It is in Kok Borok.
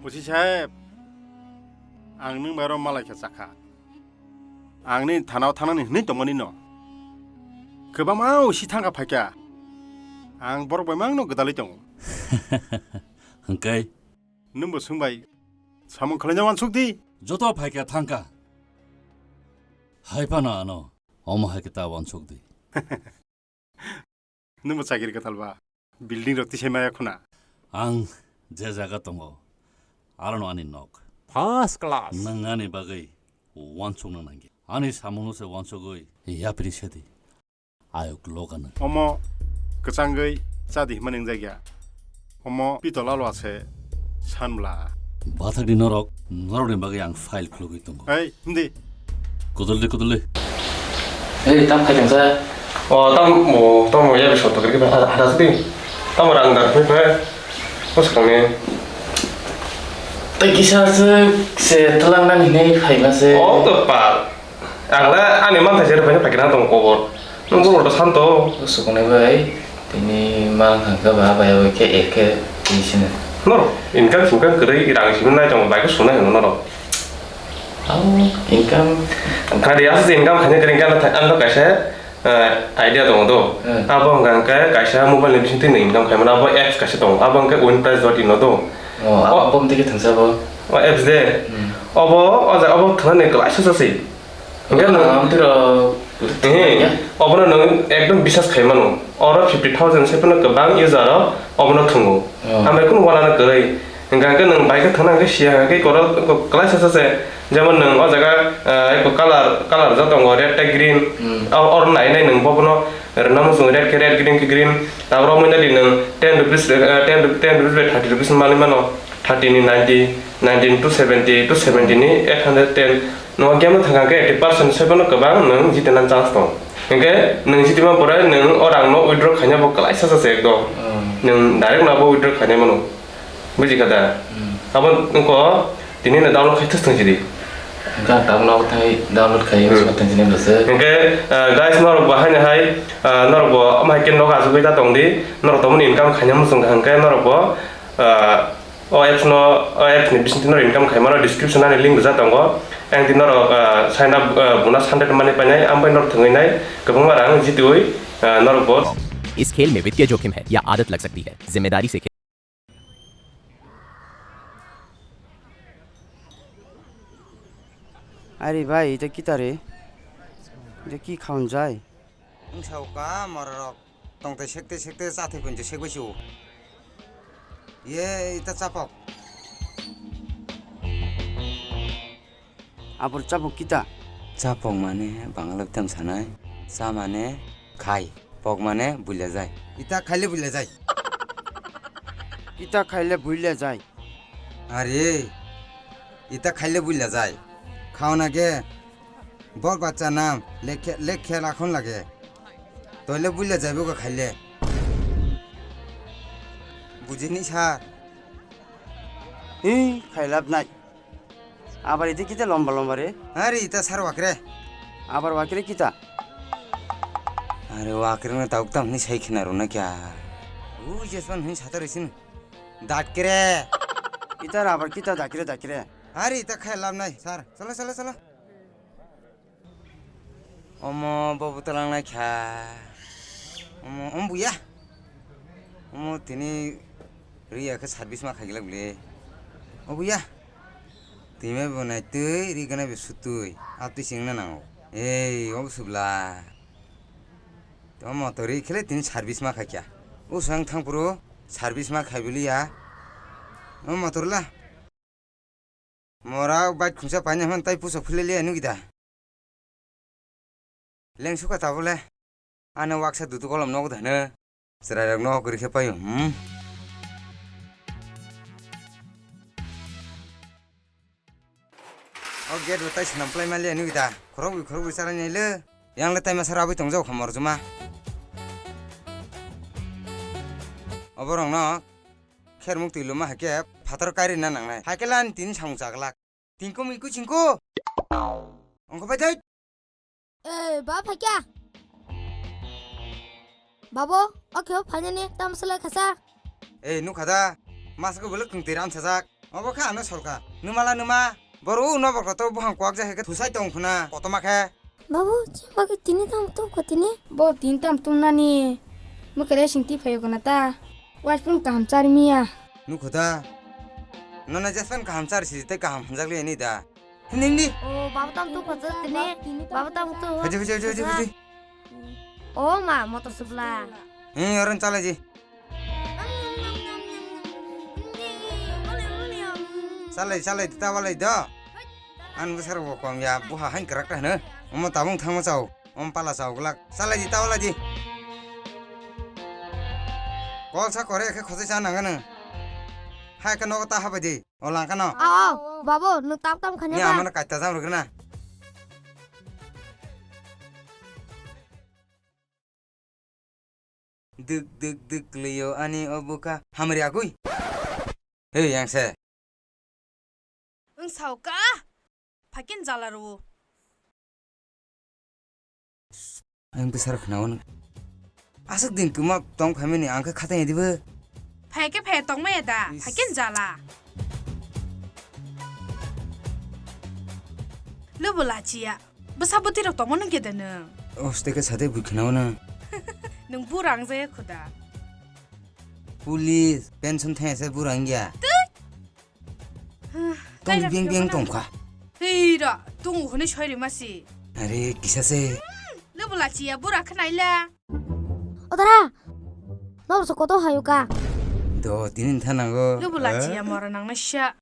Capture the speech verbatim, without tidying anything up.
Osi saheb, ang nwng bai oro malai khe chakha. Ang nini thanao thangnani hwnwi tongmani no. Kwbangma osi thangkha phaikha. Ang borok bai mangno gwdalwi tongo. Hwnkhe? Nwngbo swngbai samung khlaina uansuk di. Joto phaikha thangkha. Hai phano ano, omo hai khe ta uansuk di. Nwngbo chakiri kwtal ba? Building rok tisai maya khuna. Ang je jaga tongo, arono ani nok. First class. Nwng ani bagwi uansukna nangya. Ani samungno se uansugwi yapri sedi. Ayuk loga nwng. Omo kwchangwi chadi hwnmani wngjakya. Omo pitol alwa se sanbla. Bathakni norok, norokni bagwi ang file khulugwi tongo. Ei, hindi. Kuduldi, kuduldi. Ei, tam khai tongsa. O, tam mo, tam mo, ya, biso to kiri hada sidi. Tam rang dar phe phe. Bos kang ni. Tai kisa se, se telang nani hinwi phaima se. O, to pa. Ang le ani manthai se rwphai phai khe tong kobor. Nwng boro to santo. Sukunai bai, tini mang hangka ba bai bai khe ek khe tini sini. Norok income singkang kwrwi rang simi nai tong bai khe sunai hino norok. Ang income. Kadi aswk income khaina kwrwi khe ano kaisa, eh, idea tongo do. Hmm. Abo hwnkha hwnkhe kaisa mobile ni bisingtwi nwng income khaimano abo apps kaisa tongo. Abo hwnkhe win price dot in no do. Oh, abo bom tike thangsa bo. O apps de. Hmm. Obo o jaga obo thwnani kwlaisa se. Hwnkhe nwng, ah, tiro, eh, obono nwng ekdom bisas khai mano. Oro fifty thousand se phano kwbang user o obono thwngo. Oh. Ambai kunu walano kwrwi. Hwnkhe nwng bai khe thangna hwnkhe siya hwnkhe koro kwlaisa se se. Jemon nwng o jaga, ah, eko color, color rijak tongo red tei green. Hmm. O, oro nai nai nwng bobono rwna muchung red khe red, green khe green. Tabuk romwi nadi nwng ten rupees, eh, ten rup-, ten rupees bai thirty rupees manwi mano. Thirty ni ninety, ninety ni two seventy, two seventy ni eight hundred ten. Nwng game no thangkha khe eighty percent se phano kwbang nwng jitina chance tong. Hwnkhe nwng jitima pore nwng o rang no withdraw khaina bo kwlaisa se ekdom. Hmm. Nwng direct no abo withdraw khainai mano. Buji kha da? Hmm. Abo nwng ko tini no download khai thwsthwng sidi. Hwnkhe ang tabuk no thai download khai. Hmm. Sima thang sini bwswk. Hwnkhe, ah, guys, norok bo haino hai, ah, norok bo omo hai khe nok asugwi ta tong di. Norok tongmani income khaina muchung kha hwnkhe norok bo, ah, O apps no, o apps ni bisingtwi norok income khaimano description ani link rijak tongo. Ang di norok, ah, sign up, ah, bonus hundred mani painai, ambai norok thwngwi nai kwbangma rang jitiwi, ah, norok bo. इस खेल में वित्तीय जोखिम है या आदत लग सकती है, जिम्मेदारी से खेलें। Ari bhai, ita kita re? Ita ki khaun jai? Wngsa o ka mororok tongtai sekte sekte chathai pon je sekbai si o. Ye ita chapok. Abor chapok kita? Chapok mane Bangla tam sanai. Cha mane khai. Pok mane buila jai. Ita khaile buila jai. Ita khaile buila jai. Are, ita khaile buila jai. Khauna ge Bok bacha nam lekhe lekhe lakhon lage. Toile buile jaibo ga khaile. Bujini sir. Hi, khailap nai. Abar ite kita lomba lomba re. Are ita sir wakre. Abar wakre kita. Are wakre na tauk tam ni sai khina rona kya. Ui jeswan hin satar isin. Dakre. Ita abar kita dakre dakre. Are ita khailap nai sir. Chalo chalo chalo. Omo bo bwtalang lai kha. Omo, omo buya. Omo tini riya khe service ma khaigilak bwle. O buya. Twi mai bo nai twi, ri gana be sutwi. Atwi singna nango. Ei, obo subla. Omo to ri khele tini service ma khaikya. O sang thang puro service ma khai biliya. Omo to la. Mora bike khungsa paina hwn tai puso philele nugida. Leng suka tabole. Ano waksa dutu kolom nogo dano. Chwrairok nogo kwrwi khe paio, hmm? O gate bo tai swnam plai maliya nugida. Khorok bui khorok bui charai naile. Yang le tai masa rabui tongjao kha morjuma. Oborok no. Khermuk twi luma hai khe phatar kairina nangnai. Hai khe lan tini samung chaglak. Tingkum iku chingku. Ongkho pai dai. Eh, ba phaikya. Babo, o khe phainani tam salai khasa. Eh, nukha da. Maska buluk thung twi ram sajak. Obo khe ano solka. Numala numa. Boru nobo koto buhang kwak ja khe thusai tong khuna. Kotoma khe. Babu, chimba khe tini tam tum kho tini. Bo tini tam tum nani. Mukele singti phayo kana ta. Wajpun kaham char miya. Nukho da. Nana jaspan kaham char si tei kaham hanjak le ni da. Hindi, hindi. O, baba tam tu khajak tini. Baba tam tu. Haji, haji, haji, haji, haji. O ma, motor supla. Hmm, orang chala ji. Chalai, chalai, ta walai do. An bwsar bo kom ya, buha hain krak ta hno. Omo tabung thangma chao. Om pala chao glak. Chalai ji, ta walai ji. Kol sa kore khe khosai cha nangano. Hai khe nogo ta habai di. O langkano. Ao, ao, babu, nwng tam tam khanya. Ni ba? Amano kaita jam rwgwna. Dwk dwk dwk kwlwio ani o bwkha. Hamari agwi. He yang se. Wng sao ka? Phakin jala rwo. Ang bwsarok khnawi nw. Aswk din kwma tong phaimani ang khe khatai dibo. Phai khe phai tongmaya da, is. Phai khe jala. Lubu lachiya. Bwsa bwtwi rok tongma nw gede nw. Os teke sade bui khnawi nw. Nwng bura wngjaya khuda. Police, pension thaya se bura wngya. Twi. Tong kaira beng beng phirokno tongkha. Hei ra, tong hwnwi soi rima si. Are, kisa se. Lubu lachiya bura khnaila. Odara, nobo se koto hayuka. Do, tinin thanango. Lubu lachiya mora nangna sha.